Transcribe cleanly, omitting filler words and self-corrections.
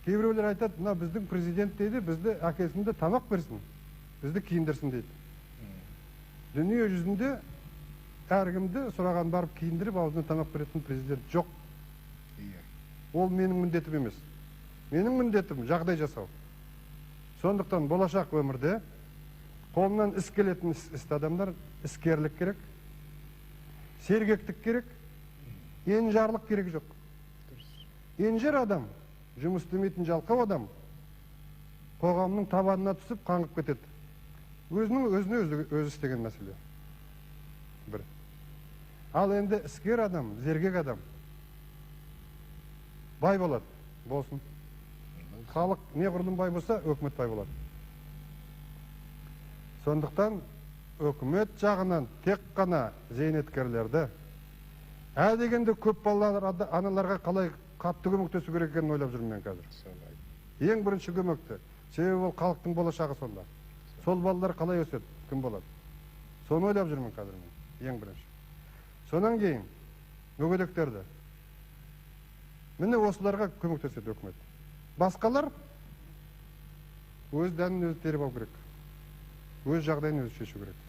Кейбіреулер айтады, мына біздің президент дейді, бізді әкесінде тамақ берсін, бізді киіндірсін дейді. Дүние жүзінде әркімді сұраған барып киіндіріп, аузына тамақ беретін президент жоқ. Ол менің міндетім емес. Менің міндетім жағдай жасау. Сондықтан болашақ өмірде қолынан іс келетін істі адамдар, іскерлік керек, сергектік керек, енжарлық керек жоқ. Енжар адам, жұмыс істемейтін жалқау адам қоғамның табанына түсіп қаңғып кетеді. Өзінің өзіне өзі істеген мәселе. Бір. Ал енді іскер адам, зергек адам бай болады, болсын. Халық неғұрлым бай болса, өкімет бай болады. Сондықтан өкімет жағынан тек қана зейнеткерлерді, ә дегенде көп балалар аналарға қалай қатты көмектесу керек екенін ойлап жүрмін мен қазір. Ең бірінші көмекті. Себебі ол халықтың болашағы сонда. Сол балалар қалай өседі, кім болады? Соны ойлап жүрмін қазір мен, ең бірінші. Сонан кейін мүгедектерді. Міне осыларға көмектеседі өкімет. Басқалар өз дәнін өзі теріп алу керек. Өз жағдайын өзі шешу керек.